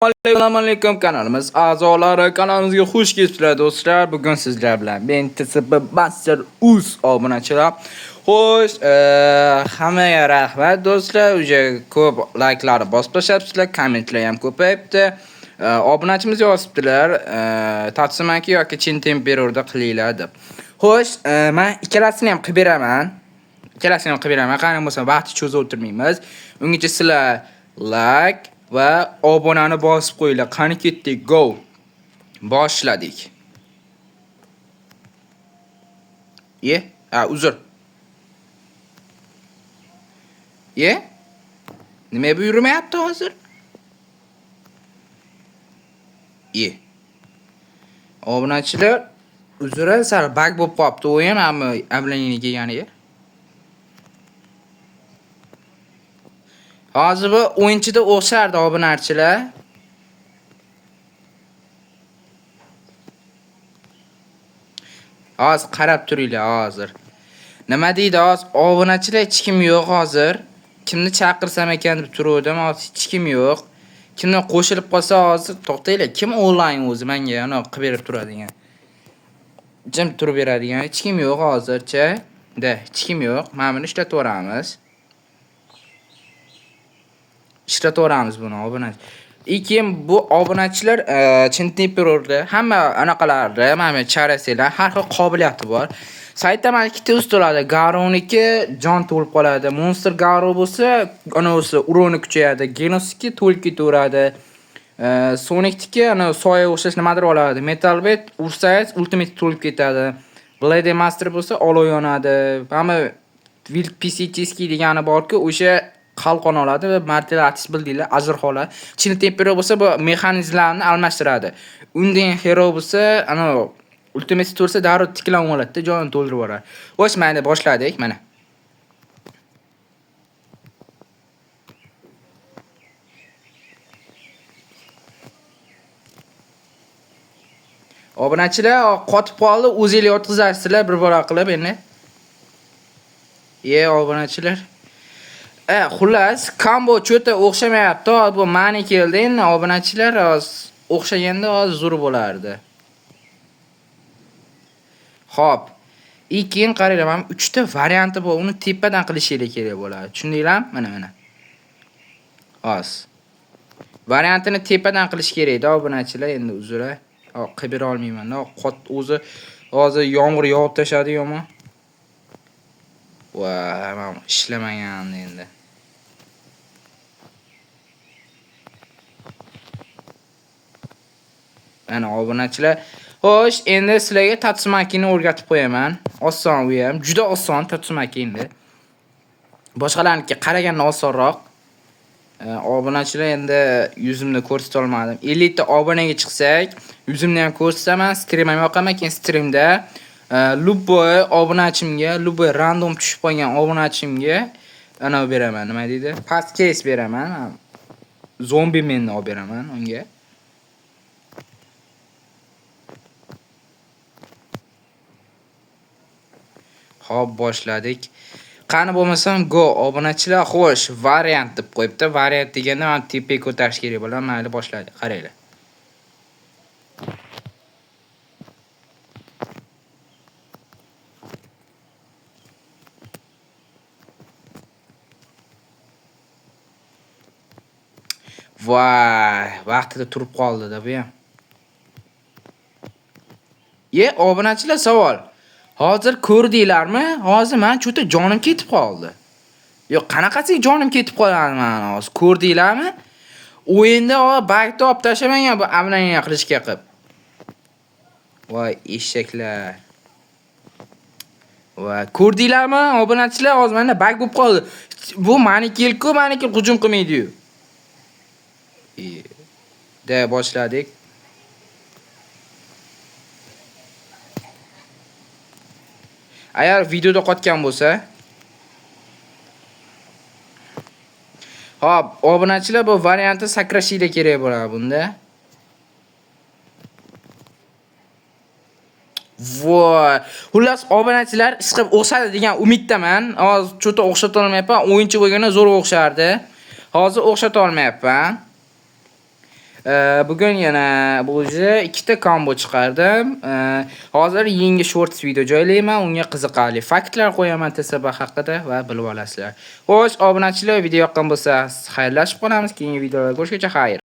Assalomu alaykum kanalimiz a'zolari, kanalimizga xush kelibsizlar do'stlar. Bugun sizlar bilan men TSB Master Uz obunachilar. Xo'sh, hammaga rahmat do'stlar. Уже ko'p layklarni bosib tashlabsizlar, kommentlar ham ko'payibdi. Obunachimiz yozibdilar, Tatsumaki yoki Chin Temperorda qilinglar deb. Xo'sh, men ikkalasini ham qilib beraman. Ikkalasini ham qilib beraman. Qani bo'lsa vaqtni cho'zib o'tirmaymiz. Ungacha sizlar like va obunani bosib qo'yinglar. Qani ketdik, go. Boshladik. Ye, ha, uzr. Ye? Nima bu yurmayapti hozir? Ye. Obunachilar, uzr, sal bug bo'lib qolibdi o'yin, ammo обновление kelganiga. Hozir bu o'yinchida o'xshardi obunachilar. Hozir qarab turinglar hozir. Nima deydi hozir? Obunachilar hech kim yo'q hozir. Kimni chaqirsam ekan deb turuvdim, hozir hech kim yo'q. Kimni qo'shilib qolsa hozir to'xtanglar, kim onlayn o'zi menga ana qilib berib turadigan. Jim turib beradigan hech kim yo'q hozircha. Da, hech kim yo'q. Mana buni ishlataveramiz. Ishlataveramiz buni obunachi. Keyin bu obunachilar Chin Temperorda hamma anaqalarda, mana bu charasilar har xil qobiliyati bor. Saytda mana ikkita ustoladi. Garoniki jon to'lib qoladi. Monster Garo bo'lsa, ana o'zi uroni kuchayadi. Genosiki to'lib ketaveradi. Sonicniki ana soya o'xshash nimadir oladi. Metal Bet ursangiz ultimate to'lib ketadi. Blade Master bo'lsa olov yonadi. Hamma Wild PCTski degani borku, o'sha qalqon oladi va martel atish bildinglar, ajr holat. Chin Temperor bo'lsa bu mexanizmlarni almashtiradi. Undan hero bo'lsa, ana ultimate to'lsa darrov tiklanib oladi-da, jonini to'ldirib yuboradi. Xo'sh, mana boshladik, mana. Obunachilar qotib qoldi, o'zinglar yotqizasizlar bir bora qilib endi. Ye, obunachilar. Xullas, combo cho'ta o'xshamayapti. Bu mani keldi endi obunachilar hozir o'xshaganda hozir zo'r bo'lardi. Xo'p. Keyin qaranglar, mana 3 ta varianti bor. Uni tepadan qilishinglar kerak bo'ladi. Tushundinglarmi? Mana mana. Hozir. Variantini tepadan qilish kerak-da obunachilar, endi uzr. Qilib bera olmayman. Qot o'zi hozir yomg'ir yog'ib tashladi yomon. Va, mana ishlamagan endi. Mana obunachilar. Xo'sh, endi sizlarga Tatsumakini o'rgatib qo'yaman. Oson u ham, juda oson Tatsumaki endi. Boshqalarnikiga qaraganda osonroq. Obunachilar endi yuzimni ko'rsata olmadim. 50 ta obunaga chiqsak, yuzimni ham ko'rsataman, stream ham yoqaman, keyin streamda любой obunachimga, любой random tushib qolgan obunachimga ana beraman, nima deydi? Pass case beraman. Zombi menni olib beraman unga. Xo'p, boshladik. Qani bo'lmasam go obunachilar, xo'sh, variant deb qo'yibdi. Variant deganda mana tepaga ko'tarish kerak bo'ladi. Mayli, boshladik. Qaranglar. Voy, vaqtida turib qoldi-da bu ham. Ye, obunachilar savol. Hozir ko'rdinglarmi? Hozir men cho'ta jonim ketib qoldi. Yo'q, qanaqasiga jonim ketib qoladi meni hozir? Ko'rdinglarmi? O'yinda bagni olib tashlamagan bu обновление qilishga qilib. Voy, eshaklar. Voy, ko'rdinglarmi? Obunachilar, hozir menda bug bo'lib qoldi. Bu maniki-ku, maniki hujum qilmaydi-yu. Da boshladik. Agar videoda qotgan bo'lsa, hop, obunachilar bu variantni sakrashinglar kerak bo'ladi bunda. Voy, xullas obunachilar ishqib o'xshadi degan umiddaman. Hozir cho'ta o'xshata olmayapman. O'yinchi bo'lganda zo'r o'xshardi. Hozir o'xshata olmayapman. Bugun yana bu уже ikkita kombo chiqardim. Hozir yangi shorts video joylayman. Unga qiziqarli faktlar qo'yaman TSB haqida va bilib olasizlar. Xo'sh, obunachilar, video yoqqan bo'lsa, xayrlashib qolamiz. Keyingi videolarda ko'rishguncha xayr.